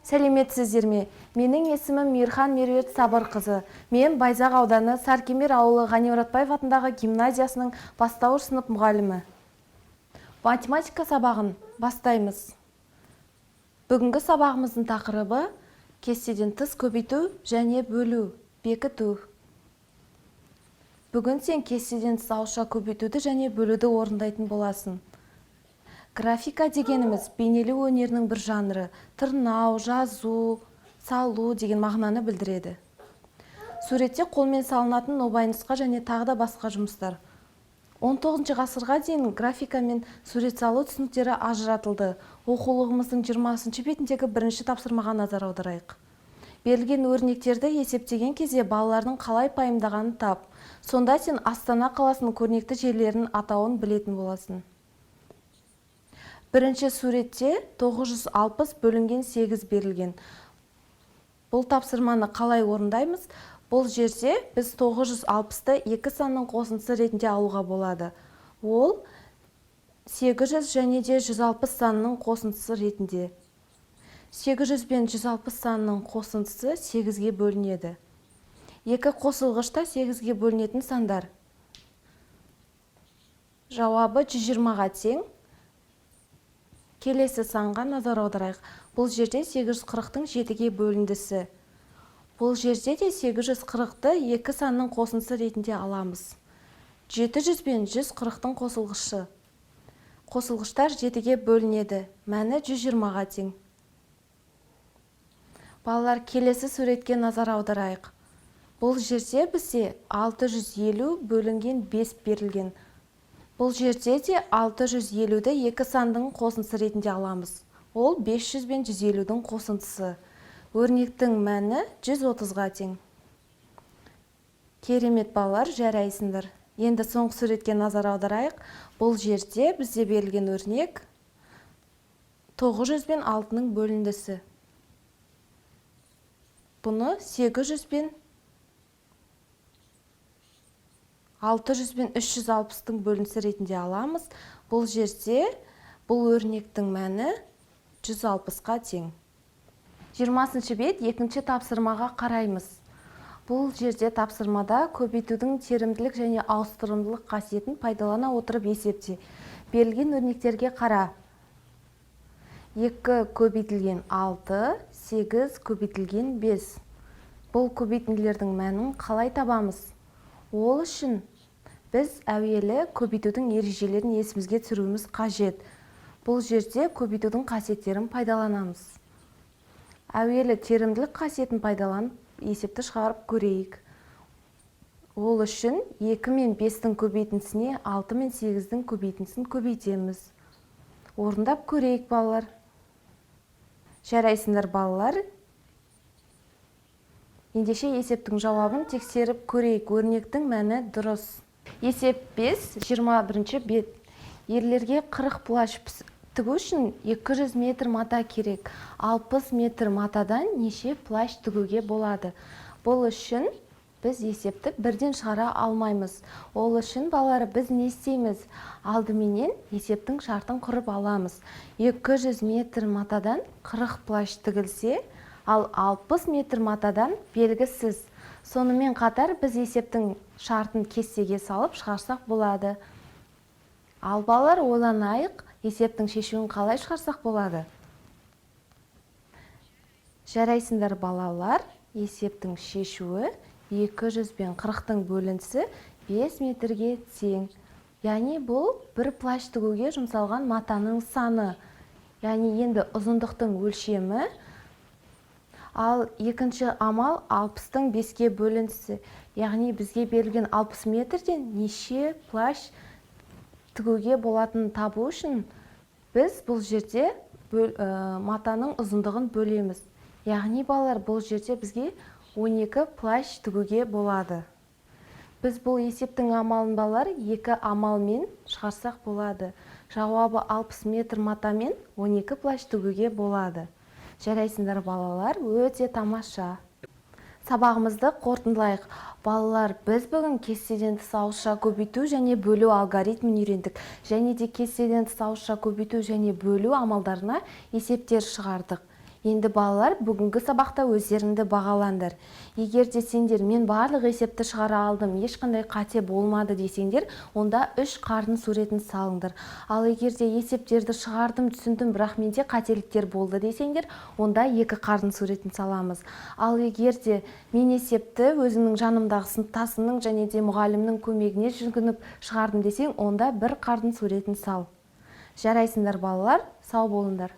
Сәлеметсіздер ме? Менің есімім Мейірхан Меруерт Сабырқызы. Мен Байзақ ауданы Саркемер ауылы Ғани Мұратбаев атындағы гимназиясының бастауыш сынып мұғалімі. Математика сабағын бастаймыз. Бүгінгі сабағымыздың тақырыбы кестеден тыс көбейту және бөлу, бекіту. Бүгін сен кестеден тыс ауызша көбейтуді және бөлуді орындайтын боласың. Графика дегеніміз бейнелеу өнерінің бір жанры. Тырнау, жазу, салу деген мағынаны білдіреді. Суретте қолмен салынатын нобай нұсқа және тағы да басқа жұмыстар. 19 ғасырға дейін графика мен сурет салу түсініктері ажыратылды. Оқулығымыздың 20 бетіндегі бірінші тапсырмаға назар аударайық. Берілген өрнектерді есептеген кезде балалардың қалай пайымдағанын тап. Сонда сен Астана қаласының көрнекті жерлерінің атауын білетін боласың. Бірінші суретте 960 бөлінген 8 берілген. Бұл тапсырманы қалай орындаймыз? Бұл жерде біз 960-ты екі санның қосындысы ретінде алуға болады. Ол 800 және де 160 санының қосындысы ретінде. 800 бен 160 санының қосындысы 8-ге бөлінеді. Екі қосылғышта 8-ге бөлінетін сандар. Жауабы 120-ға тең. Келесі санға назар аударайық. Бұл жерде 840-тың 7-ге бөліндісі. Бұл жерде де 840-ты екі санның қосындысы ретінде аламыз. 700 бен 140-тың қосылғышы. Қосылғыштар 7-ге бөлінеді. Мәні 120-ға тең. Балалар, келесі суретке назар аударайық. Бұл жерде бізде 650 бөлінген 5 берілген. Бұл жерде де 650-ді екі сандың қосындысы ретінде аламыз. Ол 500 бен 150-дің қосындысы. Өрнектің мәні 130-ға тең. Керемет, балалар, жарайсыңдар. Енді соңғы суретке назар аударайық. Бұл жерде бізде берілген өрнек 900 бен 6-ның бөліндісі. Бұны 800 бен 600 бен 360-тың бөлінісі ретінде аламыз. Бұл жерде бұл өрнектің мәні 160-қа тең. 20 бет, екінші тапсырмаға қараймыз. Бұл жерде тапсырмада көбейтудің теримділік және ауыстырымдылық қасиетін пайдалана отырып есепте. Берілген өрнектерге қара. 2 көбейтілген 6, 8 көбейтілген 5. Бұл көбейтінділердің мәнін қалай табамыз? Ол үшін біз әуелі көбейтудің ережелерін есімізге түсіруіміз қажет. Бұл жерде көбейтудің қасиеттерін пайдаланамыз. Әуелі теримділік қасиетін пайдаланып есепті шығарып көрейік. Ол үшін 2 мен 5-тің көбейтіндісіне 6 мен 8-дің көбейтіндісін көбейтеміз. Орындап көрейік, балалар. Жарайсыңдар, балалар. Ендеше есептің жауабын тексеріп көрейік. Өрнектің мәні дұрыс. Есеп 5, 21 бет. Ерлерге 40 плащ тігу үшін 200 метр мата керек. 60 метр матадан неше плащ тігуге болады? Бұл үшін біз есепті бірден шығара алмаймыз. Ол үшін, балалар, біз не істейміз? Алдыменен есептің шартын құрып аламыз. 200 метр матадан 40 плащ тігілсе, ал 60 метр матадан белгісіз. Сонымен қатар біз есептің шартын кестеге салып шығарсақ болады. Ал балалар, ойланайық, есептің шешуін қалай шығарсақ болады? Жарайсыңдар, балалар, есептің шешуі 200 бен 40-тың бөліндісі 5 метрге тең. Яғни бұл бір плащ тігуге жұмсалған матаның саны. Яғни енді ұзындықтың өлшемі. Ал екінші амал 60-тың 5-ке бөліндісі. Яғни бізге берілген 60 метрден неше плащ тігуге болатынын табу үшін біз бұл жерде матаның ұзындығын бөлеміз. Яғни, балалар, бұл жерде бізге 12 плащ тігуге болады. Біз бұл есептің амалын, балалар, екі амалмен шығарсақ болады. Жауабы 60 метр матамен 12 плащ тігуге болады. Жарайсыңдар, балалар, өте тамаша. Сабағымызды қорытындылайық. Балалар, біз бүгін кестеден тыс ауызша көбейту және бөлу алгоритмін үйрендік. Және де кестеден тыс ауызша көбейту және бөлу амалдарына есептер шығардық. Енді, балалар, бүгінгі сабақта өздеріңді бағалаңдар. Егер де сендер «Мен барлық есепті шығара алдым, ешқандай қате болмады» десеңдер, онда үш қардың суретін салыңдар. Ал егер де «Есептерді шығардым, түсіндім, бірақ менде қателіктер болды» десеңдер, онда екі қардың суретін саламыз. Ал егер де «Мен есепті өзімнің жанымдағы сыныптасымның және де мұғалімнің көмегіне жүгініп шығардым» десең, онда бір қардың суретін сал. Жарайсыңдар, балалар, сау болыңдар.